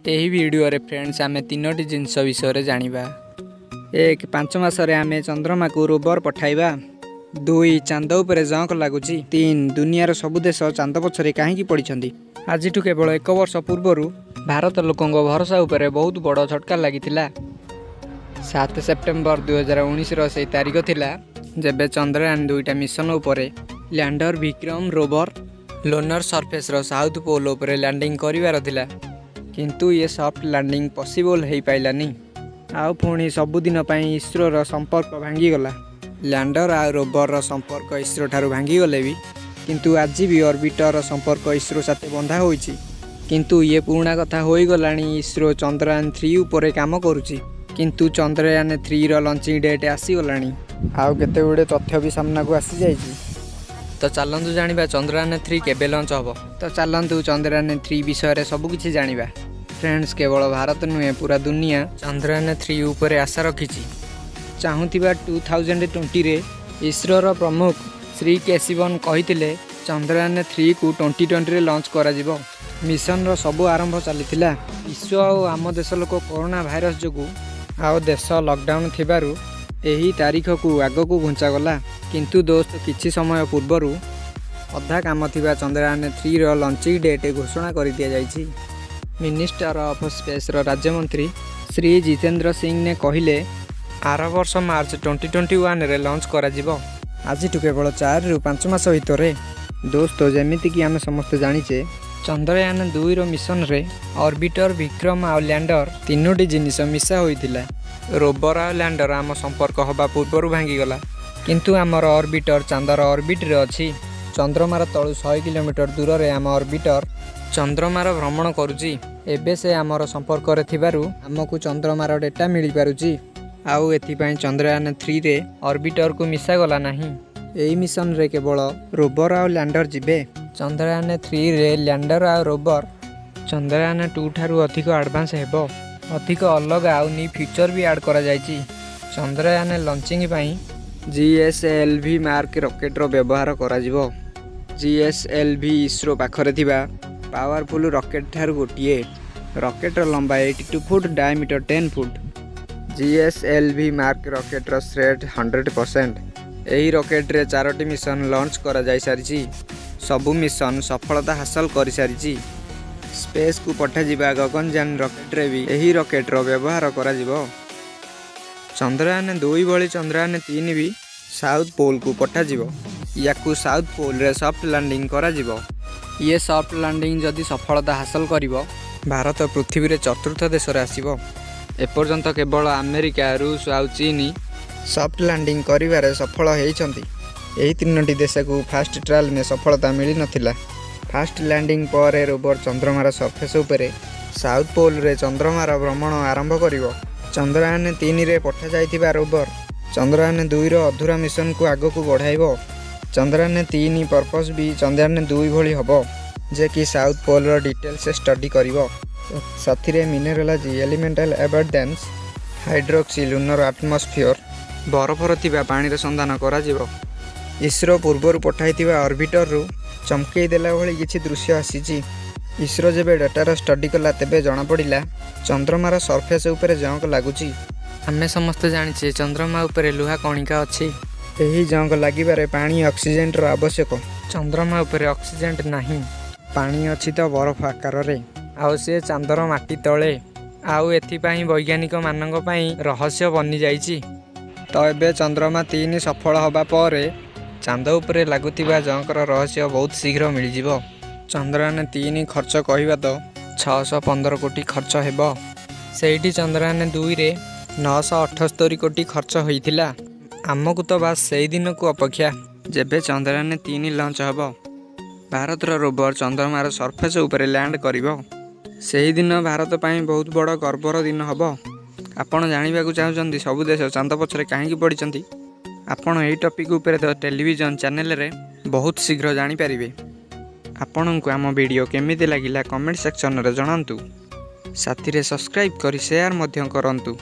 ଏହି ଭିଡ଼ିଓରେ ଫ୍ରେଣ୍ଡସ୍, ଆମେ ତିନୋଟି ଜିନିଷ ବିଷୟରେ ଜାଣିବା। 1, 5 ମାସରେ ଆମେ ଚନ୍ଦ୍ରମାକୁ ରୋବର ପଠାଇବା। 2, ଚାନ୍ଦ ଉପରେ ଜଙ୍କ ଲାଗୁଛି। 3, ଦୁନିଆର ସବୁ ଦେଶ ଚାନ୍ଦ ପଛରେ କାହିଁକି ପଡ଼ିଛନ୍ତି? ଆଜିଠୁ କେବଳ ଏକ ବର୍ଷ ପୂର୍ବରୁ ଭାରତ ଲୋକଙ୍କ ଭରସା ଉପରେ ବହୁତ ବଡ଼ ଝଟକା ଲାଗିଥିଲା। 7 ସେପ୍ଟେମ୍ବର 2019ର ସେଇ ତାରିଖ ଥିଲା, ଯେବେ ଚନ୍ଦ୍ରୟାନ ଦୁଇଟା ମିଶନ ଉପରେ ଲ୍ୟାଣ୍ଡର ବିକ୍ରମ ରୋବର ଲୁନର ସର୍ଫେସର ସାଉଥ ପୋଲ୍ ଉପରେ ଲ୍ୟାଣ୍ଡିଂ କରିବାର ଥିଲା। କିନ୍ତୁ ଇଏ ସଫ୍ଟ ଲ୍ୟାଣ୍ଡିଂ ପସିବଲ୍ ହେଇପାରିଲାନି ଆଉ ପୁଣି ସବୁଦିନ ପାଇଁ ଇସ୍ରୋର ସମ୍ପର୍କ ଭାଙ୍ଗିଗଲା। ଲ୍ୟାଣ୍ଡର ଆଉ ରୋବରର ସମ୍ପର୍କ ଇସ୍ରୋ ଠାରୁ ଭାଙ୍ଗିଗଲେ ବି, କିନ୍ତୁ ଆଜି ବି ଅର୍ବିଟରର ସମ୍ପର୍କ ଇସ୍ରୋ ସାଥେ ବନ୍ଧା ହୋଇଛି। କିନ୍ତୁ ଇଏ ପୁରୁଣା କଥା ହୋଇଗଲାଣି। ଇସ୍ରୋ ଚନ୍ଦ୍ରୟାନ 3 ଉପରେ କାମ କରୁଛି, କିନ୍ତୁ ଚନ୍ଦ୍ରୟାନ 3ର ଲଞ୍ଚିଂ ଡେଟ୍ ଆସିଗଲାଣି ଆଉ କେତେ ଗୁଡ଼ିଏ ତଥ୍ୟ ବି ସାମ୍ନାକୁ ଆସିଯାଇଛି। ତ ଚାଲନ୍ତୁ ଜାଣିବା ଚନ୍ଦ୍ରୟାନ 3 କେବେ ଲଞ୍ଚ ହେବ। ତ ଚାଲନ୍ତୁ ଚନ୍ଦ୍ରୟାନ 3 ବିଷୟରେ ସବୁକିଛି ଜାଣିବା। ଫ୍ରେଣ୍ଡସ୍, କେବଳ ଭାରତ ନୁହେଁ, ପୁରା ଦୁନିଆ ଚନ୍ଦ୍ରୟାନ 3 ଉପରେ ଆଶା ରଖିଛି। ଚାହୁଁଥିବା 2020ରେ ଇସ୍ରୋର ପ୍ରମୁଖ ଶ୍ରୀ କେ ଶିବନ କହିଥିଲେ, ଚନ୍ଦ୍ରୟାନ 3କୁ 2020ରେ ଲଞ୍ଚ କରାଯିବ। ମିଶନର ସବୁ ଆରମ୍ଭ ଚାଲିଥିଲା। ବିଶ୍ୱ ଆଉ ଆମ ଦେଶ ଲୋକ କରୋନା ଭାଇରସ ଯୋଗୁଁ ଆଉ ଦେଶ ଲକଡାଉନ୍ ଥିବାରୁ ଏହି ତାରିଖକୁ ଆଗକୁ ଘୁଞ୍ଚାଗଲା। କିନ୍ତୁ ଦୋସ୍ତ, କିଛି ସମୟ ପୂର୍ବରୁ ଅଧା କାମ ଥିବା ଚନ୍ଦ୍ରୟାନ 3ର ଲଞ୍ଚିଂ ଡେଟ୍ ଘୋଷଣା କରିଦିଆଯାଇଛି। ମିନିଷ୍ଟର ଅଫ୍ ସ୍ପେସ୍ର ରାଜ୍ୟମନ୍ତ୍ରୀ ଶ୍ରୀ ଜିତେନ୍ଦ୍ର ସିଂ ନେ କହିଲେ, ଆର ବର୍ଷ ମାର୍ଚ୍ଚ 2021ରେ ଲଞ୍ଚ କରାଯିବ, ଆଜିଠୁ କେବଳ 4ରୁ 5 ମାସ ଭିତରେ। ଦୋସ୍ତ, ଯେମିତିକି ଆମେ ସମସ୍ତେ ଜାଣିଛେ, ଚନ୍ଦ୍ରୟାନ 2ର ମିଶନରେ ଅର୍ବିଟର, ବିକ୍ରମ ଆଉ ଲ୍ୟାଣ୍ଡର ତିନୋଟି ଜିନିଷ ମିଶା ହୋଇଥିଲା। ରୋବର ଆଉ ଲ୍ୟାଣ୍ଡର ଆମ ସମ୍ପର୍କ ହେବା ପୂର୍ବରୁ ଭାଙ୍ଗିଗଲା, କିନ୍ତୁ ଆମର ଅର୍ବିଟର ଚାନ୍ଦର ଅର୍ବିଟରେ ଅଛି। ଚନ୍ଦ୍ରମାର ତଳୁ 100 କିଲୋମିଟର ଦୂରରେ ଆମ ଅର୍ବିଟର ଚନ୍ଦ୍ରମାର ଭ୍ରମଣ କରୁଛି। ଏବେ ସେ ଆମର ସମ୍ପର୍କରେ ଥିବାରୁ ଆମକୁ ଚନ୍ଦ୍ରମାର ଡେଟା ମିଳିପାରୁଛି। ଆଉ ଏଥିପାଇଁ ଚନ୍ଦ୍ରୟାନ 3ରେ ଅର୍ବିଟରକୁ ମିଶାଗଲା ନାହିଁ। ଏହି ମିଶନରେ କେବଳ ରୋବର ଆଉ ଲ୍ୟାଣ୍ଡର ଯିବେ। ଚନ୍ଦ୍ରୟାନ 3ରେ ଲ୍ୟାଣ୍ଡର ଆଉ ରୋବର ଚନ୍ଦ୍ରୟାନ 2 ଠାରୁ ଅଧିକ ଆଡ଼ଭାନ୍ସ ହେବ। ଅଧିକ ଅଲଗା ଆଉ ନ୍ୟୁ ଫିଚର ବି ଆଡ଼୍ କରାଯାଇଛି। ଚନ୍ଦ୍ରୟାନ ଲଞ୍ଚିଂ ପାଇଁ ଜିଏସ୍ଏଲ୍ଭି ମାର୍କ ରକେଟ୍ର ବ୍ୟବହାର କରାଯିବ। ଜିଏସ୍ଏଲ୍ଭି ଇସ୍ରୋ ପାଖରେ ଥିବା ପାୱାରଫୁଲ୍ ରକେଟ୍ ଠାରୁ ଗୋଟିଏ। ରକେଟ୍ର ଲମ୍ବା 82 foot, diameter 10 foot. GSLV mark ରକେଟ୍ର ରେଟ୍ 100%। ଏହି ରକେଟ୍ରେ ଚାରୋଟି ମିଶନ ଲଞ୍ଚ କରାଯାଇସାରିଛି। ସବୁ ମିଶନ ସଫଳତା ହାସଲ କରିସାରିଛି। ସ୍ପେସ୍କୁ ପଠାଯିବା ଗଗନଯାନ ରକେଟ୍ରେ ବି ଏହି ରକେଟ୍ର ବ୍ୟବହାର କରାଯିବ। ଚନ୍ଦ୍ରୟାନ 2 ଭଳି ଚନ୍ଦ୍ରୟାନ 3 ବି ସାଉଥ ପୋଲ୍କୁ ପଠାଯିବ। ୟାକୁ ସାଉଥ ପୋଲ୍ରେ ସଫ୍ଟ ଲ୍ୟାଣ୍ଡିଂ କରାଯିବ। ଇଏ ସଫ୍ଟ ଲ୍ୟାଣ୍ଡିଂ ଯଦି ସଫଳତା ହାସଲ କରିବ, ଭାରତ ପୃଥିବୀରେ ଚତୁର୍ଥ ଦେଶରେ ଆସିବ। ଏପର୍ଯ୍ୟନ୍ତ କେବଳ ଆମେରିକା, ରୁଷ ଆଉ ଚୀନ ସଫ୍ଟ ଲ୍ୟାଣ୍ଡିଂ କରିବାରେ ସଫଳ ହେଇଛନ୍ତି। ଏହି ତିନୋଟି ଦେଶକୁ ଫାଷ୍ଟ ଟ୍ରାଏଲ୍ରେ ସଫଳତା ମିଳିନଥିଲା। ଫାଷ୍ଟ ଲ୍ୟାଣ୍ଡିଂ ପରେ ରୋବର ଚନ୍ଦ୍ରମାର ସର୍ଫେସ୍ ଉପରେ ସାଉଥ ପୋଲ୍ରେ ଚନ୍ଦ୍ରମାର ଭ୍ରମଣ ଆରମ୍ଭ କରିବ। ଚନ୍ଦ୍ରୟାନ 3ରେ ପଠାଯାଇଥିବା ରୋବର ଚନ୍ଦ୍ରୟାନ 2ର ଅଧୁରା ମିଶନକୁ ଆଗକୁ ବଢ଼ାଇବ। ଚନ୍ଦ୍ରୟାନ 3 ପର୍ପସ୍ ବି ଚନ୍ଦ୍ରୟାନ 2 ଭଳି ହେବ, ଯେ କି ସାଉଥ ପୋଲ୍ର ଡିଟେଲ୍ସ ଷ୍ଟଡି କରିବ। ସାଥିରେ ମିନେରାଲୋଜି, ଏଲିମେଣ୍ଟାଲ ଆବାଣ୍ଡାନ୍ସ, ହାଇଡ୍ରୋକ୍ସି, ଲୁନର ଆଟମସ୍ଫିୟର, ବରଫର ଥିବା ପାଣିର ସନ୍ଧାନ କରାଯିବ। ଇସ୍ରୋ ପୂର୍ବରୁ ପଠାଇଥିବା ଅର୍ବିଟରରୁ ଚମକେଇ ଦେଲା ଭଳି କିଛି ଦୃଶ୍ୟ ଆସିଛି। ଇସ୍ରୋ ଯେବେ ଡାଟାର ଷ୍ଟଡି କଲା, ତେବେ ଜଣାପଡ଼ିଲା ଚନ୍ଦ୍ରମାର ସର୍ଫେସ୍ ଉପରେ ଜଙ୍କ ଲାଗୁଛି। ଆମେ ସମସ୍ତେ ଜାଣିଛେ, ଚନ୍ଦ୍ରମା ଉପରେ ଲୁହା କଣିକା ଅଛି। ଏହି ଜଙ୍କ ଲାଗିବାରେ ପାଣି, ଅକ୍ସିଜେନର ଆବଶ୍ୟକ। ଚନ୍ଦ୍ରମା ଉପରେ ଅକ୍ସିଜେନ ନାହିଁ। ପାଣି ଅଛି ତ ବରଫ ଆକାରରେ, ଆଉ ସେ ଚାନ୍ଦର ମାଟି ତଳେ। ଆଉ ଏଥିପାଇଁ ବୈଜ୍ଞାନିକମାନଙ୍କ ପାଇଁ ରହସ୍ୟ ବନିଯାଇଛି। ତ ଏବେ ଚନ୍ଦ୍ରମା 3 ସଫଳ ହେବା ପରେ ଚାନ୍ଦ ଉପରେ ଲାଗୁଥିବା ଜଙ୍କର ରହସ୍ୟ ବହୁତ ଶୀଘ୍ର ମିଳିଯିବ। ଚନ୍ଦ୍ରୟାନ 3 ଖର୍ଚ୍ଚ କହିବା ତ 615 କୋଟି ଖର୍ଚ୍ଚ ହେବ। ସେଇଠି ଚନ୍ଦ୍ରୟାନ 2ରେ 978 କୋଟି ଖର୍ଚ୍ଚ ହୋଇଥିଲା। ଆମକୁ ତ ବାସ୍ ସେଇ ଦିନକୁ ଅପେକ୍ଷା, ଯେବେ ଚନ୍ଦ୍ରୟାନ 3 ଲଞ୍ଚ ହେବ, ଭାରତର ରୋବର ଚନ୍ଦ୍ରମାର ସର୍ଫେସ୍ ଉପରେ ଲ୍ୟାଣ୍ଡ କରିବ। ସେହିଦିନ ଭାରତ ପାଇଁ ବହୁତ ବଡ଼ ଗର୍ବର ଦିନ ହେବ। ଆପଣ ଜାଣିବାକୁ ଚାହୁଁଛନ୍ତି, ସବୁ ଦେଶ ଚାନ୍ଦ ପଛରେ କାହିଁକି ପଡ଼ିଛନ୍ତି? ଆପଣ ଏହି ଟପିକ୍ ଉପରେ ତ ଟେଲିଭିଜନ ଚ୍ୟାନେଲରେ ବହୁତ ଶୀଘ୍ର ଜାଣିପାରିବେ। ଆପଣଙ୍କୁ ଆମ ଭିଡ଼ିଓ କେମିତି ଲାଗିଲା, କମେଣ୍ଟ ସେକ୍ସନରେ ଜଣାନ୍ତୁ। ସାଥିରେ ସବସ୍କ୍ରାଇବ୍ କରି ସେୟାର ମଧ୍ୟ କରନ୍ତୁ।